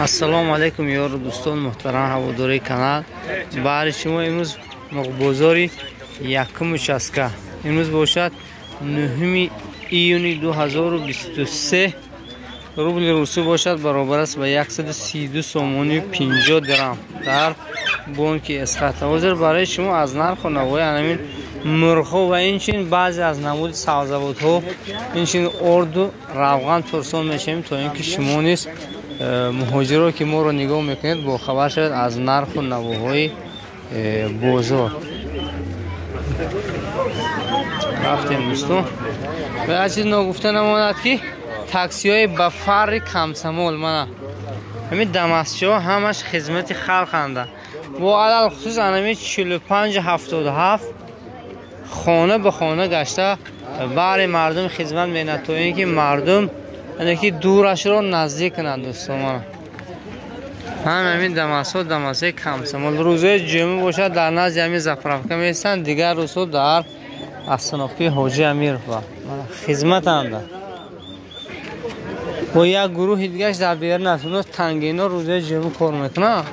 Ассалому алайкум ёру дӯстон муҳтарам ҳаводори канал. Баҳри шумо имрӯз мурғбозори якум участка. Имрӯз бошад 9 июни 2023. Рубли русӣ бошад баробар аст ба 132 сомони 50 дирам дар бонки Эсхата. Ҳозир барои шумо аз нарху навои ҳамин мурғҳо ва инчунин баъзе аз намуди сабзавотҳо, инчунин орду равған пурсон мешавем, то ин ки шумо низ муҳоҷиро ки моро нигоҳ мекунед бохабар шавед аз нарху навоҳои бозор. Рафтем дӯстон. Ва аз чиз ногуфта намонад ки таксиҳои ба фарри Комсомол мана ҳамин дамасчиҳо ҳамаш хизмати халқанда. Бо алалхусус анами 45-77 хона ба хона гашта баҳри мардум хизмат менад, то ин ки мардум ки дурашро наздик кунанд. Дӯстон мана ҳам ҳамин дамасҳо дамасҳои Комсомол. Рӯзҳои ҷумъа бошад дар назди ҳамин заправка меистанд, дигар рӯзҳо дар остановкаи Ҳоҷи Амирова хизматанда. Бо як гурӯҳи дигараш дар берун аст, оно тангино рӯзҳои ҷумъа кор мекунанд.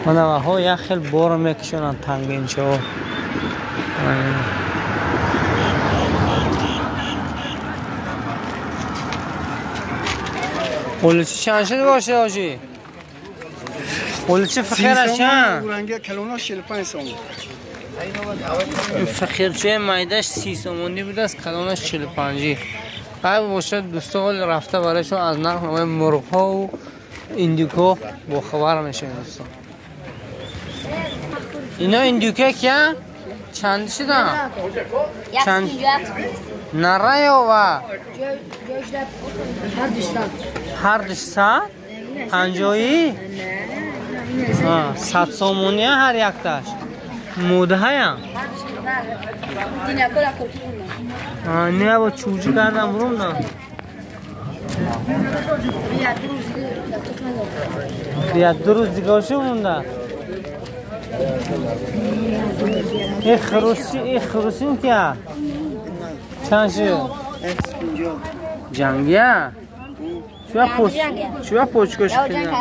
Манаваҳо як хел боро мекушонанд тангинчаҳо. Олучи чанд шуд боше ҳоҷӣ? Олучи фақираш чанд? 45 сомон. Фақирчаи майдаш 30 сомонӣ будааст, калонаш 45. Ай бошад дӯстон, рафта барояшон аз нарх навои мурғҳову индюкҳо бохабар мешавем дӯстон. Ино индюка кия? Чанд шудан? Чанд? Нара ёва? Ҳар 200? 50-ӣ? 100 сомония ҳар якташ. Модаҳаям? Не, бо чӯҷӣ кардам бурумда. Я ду рӯз дига монда. Э хурусӣ, э хурусин кия? Чанд шуд? Ҷангия? Чуя почкаш кина?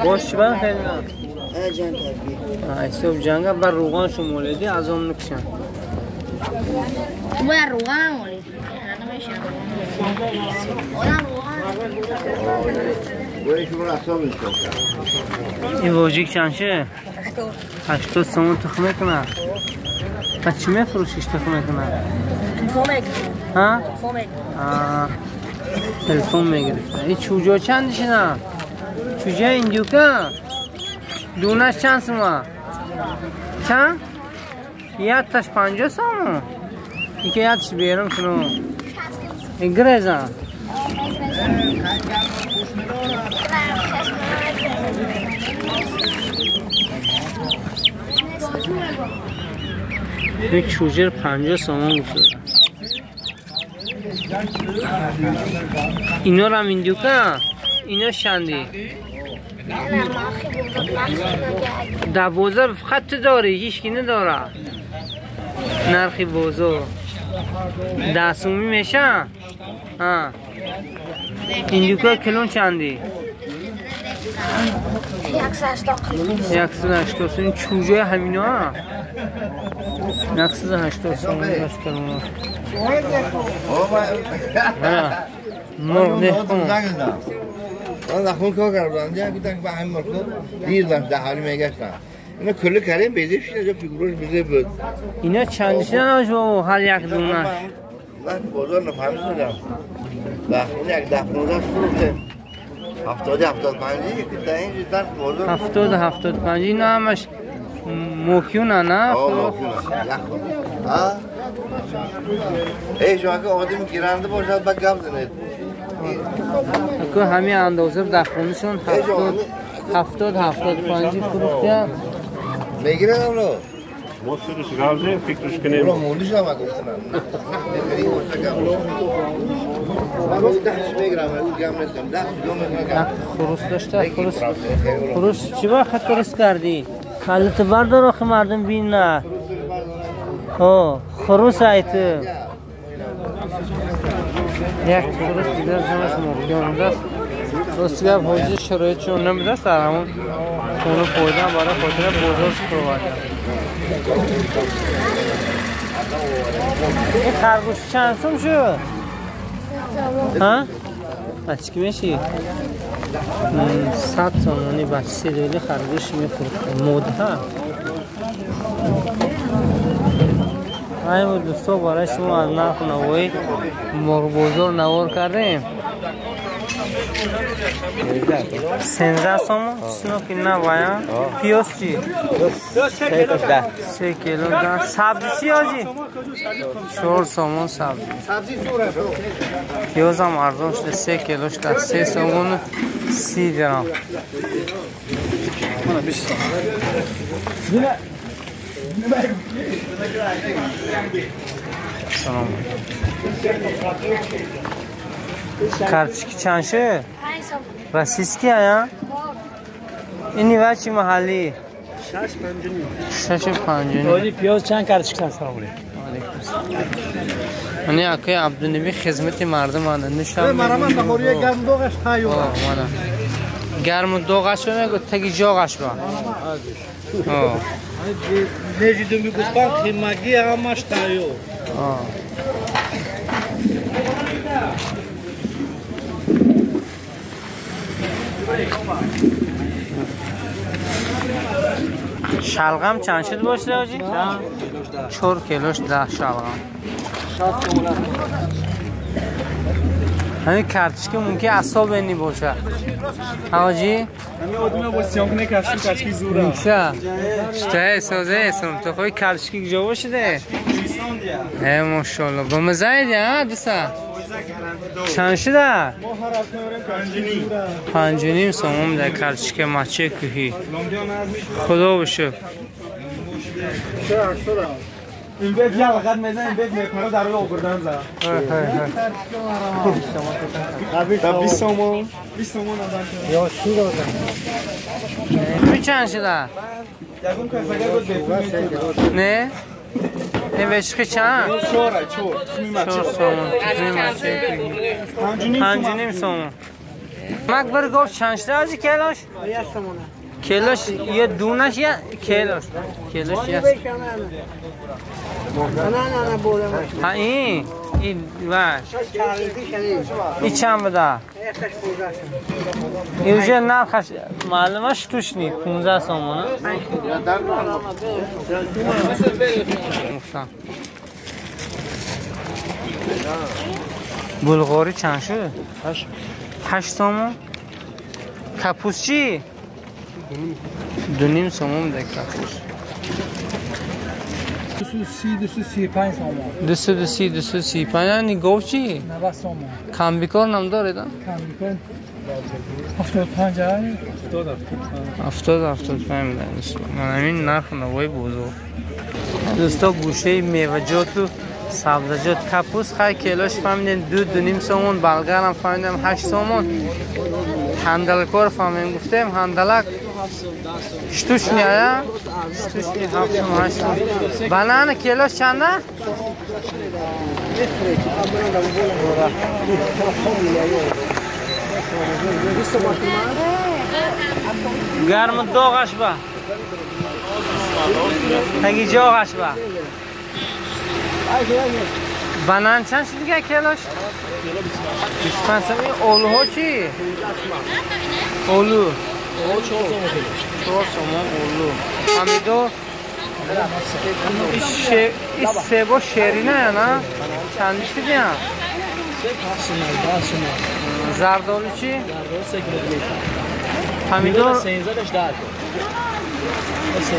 Бош чӣ бан хелина? Ҳисоб ҷанга бар руғаншо моледи аз он мекушанд. Ин воҷик чанд шуд? 80 сомон тухм мекунад. Ба чӣ мефурӯшиш тухм мекунад? Телефон мегирифта. Ин чӯҷо чанд шина? Чӯҷа индюка? Дунаш чанд сума? Чанд? Якташ 50 сомон? Ин ки якташ берун кунам. Ин гирезан. Ин чӯҷа 50 сомон гуфта. Ино рам индюка? Ино шанди? Дар бозор фақат ту дорӣ, ҳеҷ ки надорад. Нархи бозор 10 сомӣ мешавад? Индюка килон чанди? 180 сомон. Чӯҷаи ҳаминоа? 180 сомон дошт килон. Мурғ деҳқон. من دخون کار کردم دیگه گفتن که با همین مرکز دیر داشت ده حالی میگشتن اینا کل کریم بیزه شد اینجا فیگوروش بیزه بود. اینا چند شدن آج بابا هر یک دونه؟ من بازار نفهمیدم. دخون یک 10 15 فروخته 70 75 که در اینجا در بازار 70 75 اینا همش موکیونه نه؟ آه موکیونه. ها؟ ای شما که آدم گیرنده باشد با گپ زنید. که همین اندازه در خونه‌شون 70 75 فروختن. میگیرن اونو. ما سرش گپ فکرش کنیم. اونو موندیش هم گفتن. خروس داشته. خروس چی وقت خروس کردی؟ کالت بردار آخه مردم بینن. ها خروس ایت. Як хурус дигар ҳамаш мурғиён будааст. Рости гап ҳозир шароитшон набудааст, дар ҳамон хона пойдан барои хотира бозор шукровардам. Ин харгӯш чанд сум шуд? Ҳа? Бача ки меши? 100 сомонӣ бача седоли харгӯш мефурӯхт. Мода. Ай дӯсто, барои шумо аз нарху навои мурғбозор навор кардем. 13 сомон, чесноки навая. Пиёз чӣ? 3 кило 10. Сабзӣ чӣ ҳоҷӣ? 4 сомон сабзӣ. Пиёзам арзон шуда, 3 кило шуда, 3 сомон 30 дирам. Салом. Карточки чанд шуд? Российский ая? Ини вачи маҳаллӣ? 6.59. Пиёз чанд карточка чанд? Салом алейкум. Алейкум салом. Мани акои Абдунаби хизмати мардум анда нишон. Мараман бахория гарм доғаш тайёр. Мана. Гарм доғаш мегӯ таги ҷоғаш ба. Нежи думи гӯсфанд қимагӣ ҳамаш тайёр. Шалғам чанд шуд бошад ҳоҷӣ? 4 килош 10 шалғам. Ҳамин карточка мумкин асобени бошад. Ҳоҷӣ? Ҳамин одаме бо сиёнкне карточки зура. Никса. Читае созе сом то хои карточки куҷо бошиде? Э машалло. Ба мазаиди а дуса? Чанд шуда? 5.5 сомон дар карточка маче кӯҳӣ. Худо бошад. این بیت یه وقت میزن این بیت میپره در رو آوردن زد. 20 سومون 20 سومون یا چی دادن؟ چند شده؟ نه؟ این وشخی چند؟ 4 سومون. 5.5 سومون. مکبر گفت چند شده از کلاش؟ کلاش یه دونش یه کلاش کلاش یه ها این باش این چند بوده؟ اینجا نرخش معلومش توش نی 15 سومونه. بلغاری چند شد؟ 8 سومون. کپوس چی؟ 2.5 سومون ده کپوس. 235 سومون. 230 235. یعنی گوب چی؟ 90 سومون. کامبیکور نام داره دا؟ کامبیکور 75 70 75 میدن. من همین نرخ نوای بزرگ. دوستا گوشه میوه‌جات و سبزیجات کپوس خیلی کیلوش فهمیدیم 2.5 سومون. بلغار هم فهمیدیم 8 سومون. هندلکور فهمیدیم گفتیم هندلک شتوش نیایا شتوش نی 7 سوم 8 سوم. بنان کیلوش چنده؟ گرم دوغش با تگی جاغش با. بنان چند شد دیگه کیلوش؟ 25 سوم. این اولوها چی؟ اولو 4 سومون اولو. حمیدو این سبا شیرینه یا نه؟ چند شد یا؟ زردآلو چی؟ حمیدو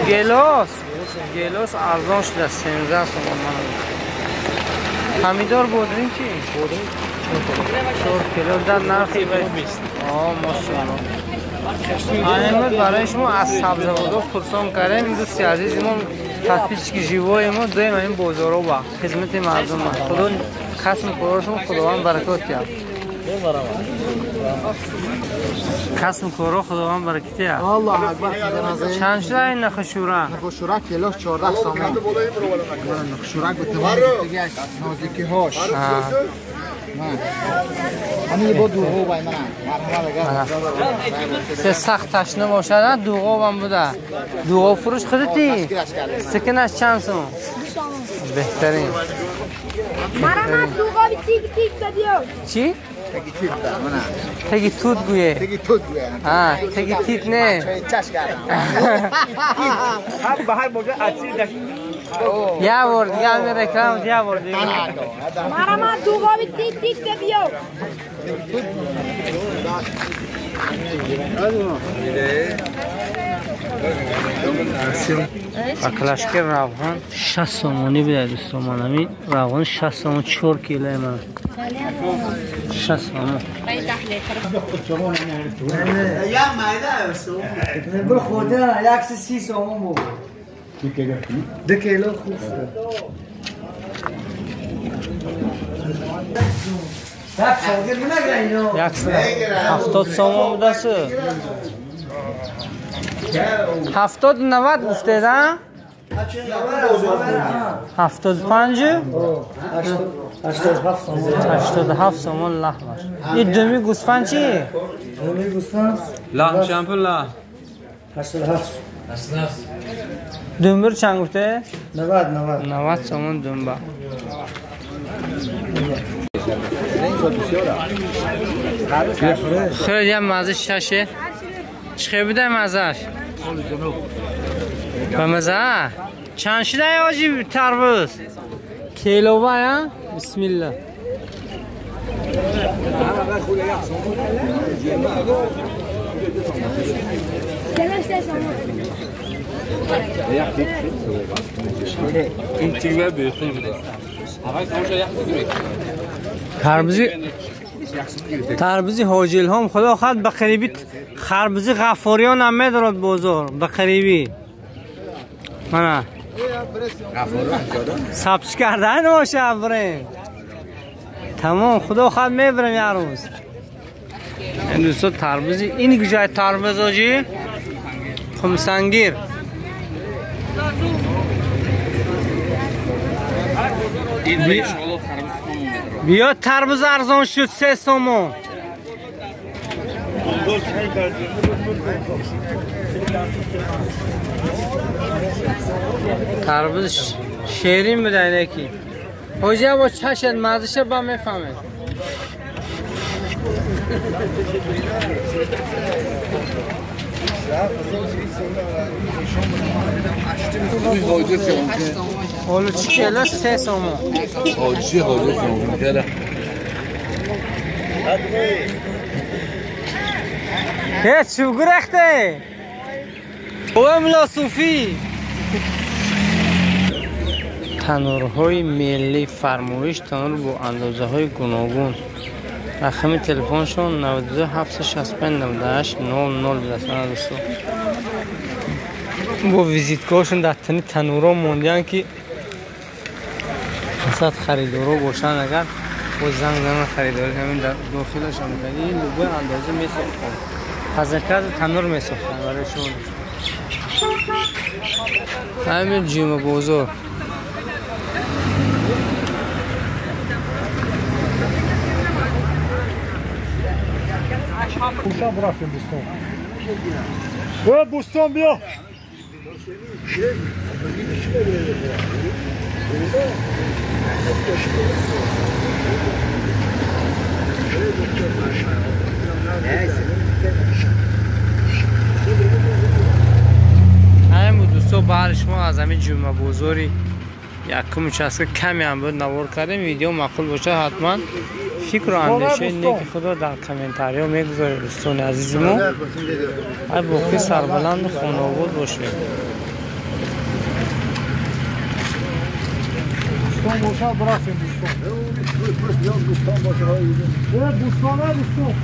گلاس گلاس ارزان شده 13 سومون. помидор бодирин чӣ? 4 кило дар нархи 20. Мошалло. Имрӯз барои шумо аз сабзаводҳо пурсон кардем. Дӯсти азизи мо подписчики живои мо доим ҳамин бозорҳо ба хизмати мардум аст. Худо қасми корои шумо Худованд баракот диҳад. کسم کارا خداوند برکتی است. الله اکبر. چند شده این نخ شوره؟ نخ شوره کیلوش 14 سومون. نخ شوره به تمام دیگه نازکی هاش. همین با دوغو بای من. سه سخت تشنه باشد دوغو هم بوده. دوغو فروش خودتی؟ سکنش چند سوم؟ بهترین. مرا دوغو تیک تیک دادیو. چی؟ تگی توت گویه. تگی توت گویه. آه تگی تیت نه. هم به هر موقع اصلی داشت. یا ورد یا می رکلام یا ورد. مرا ما دوغو تیک تیک دادیو. با کلاشکر روغن 60 سومونی بوده دوستان. من همین روغن 60 سومون 4 کیلو من. 60 سومون. یا مایده برو خدا 130 سومون بود. 2 کیلو خوب شد. 170 سومون بوده سو. 70 90 گفته ده؟ 75 87 سومون لحمش. این دومی گوسفند چی؟ دومی گوسفند لحم چند پول لحم؟ 87. دنبر چند گفته؟ 90 90 سومون دنبه. خیلی هم مزه ششه. چه بوده مزهش؟ به مزه؟ چند شده آجی تربوز؟ کیلو بایا؟ بسم الله. تربوزی حاجی الهام خدا خود به قریبی خربوزی غفاریان هم میدارد بازار به قریبی. من سبز کردن باشه بریم تمام خدا خود میبرم یه روز. این دوستا تربوزی این کجای تربوز آجی؟ خمسنگیر. بیا تربوز ارزان شد 3 سومون. تربوز شیرین بوده اینکی. حاجی با چشت مزه‌ش با میفهمه. حالا چی کیلو 3 سومون. حاجی سومون کلا. هیچ چی گرفته؟ او ملا صوفی. تنورهای ملی فرمایش تنور با اندازه های گوناگون. رقم تلفنشون 92 765 98 00 بوده دوستان. با ویزیتکاشون در تنی تنورا موندیان که مثلا خریدارا باشن اگر با زنگ زنگ خریداری همین در داخلش هم می‌کنی این لوبه اندازه میساختن. پزکز تنور میساختن برای شما. همین جیم بازار. بوستان بیا. همین بود دوستا، بر شما از همین جمعه بازاری یکم چسک کمی هم بود نوار کردیم. ویدیو معقول باشه حتما فکر و اندیشه نیک خدا در کامنتاریا میگذارید دوستان عزیز ما. ای باقی سربلند خانواد باشه. دوستان باشه برافیم دوستان. دوستان باشه دوستان دوستان.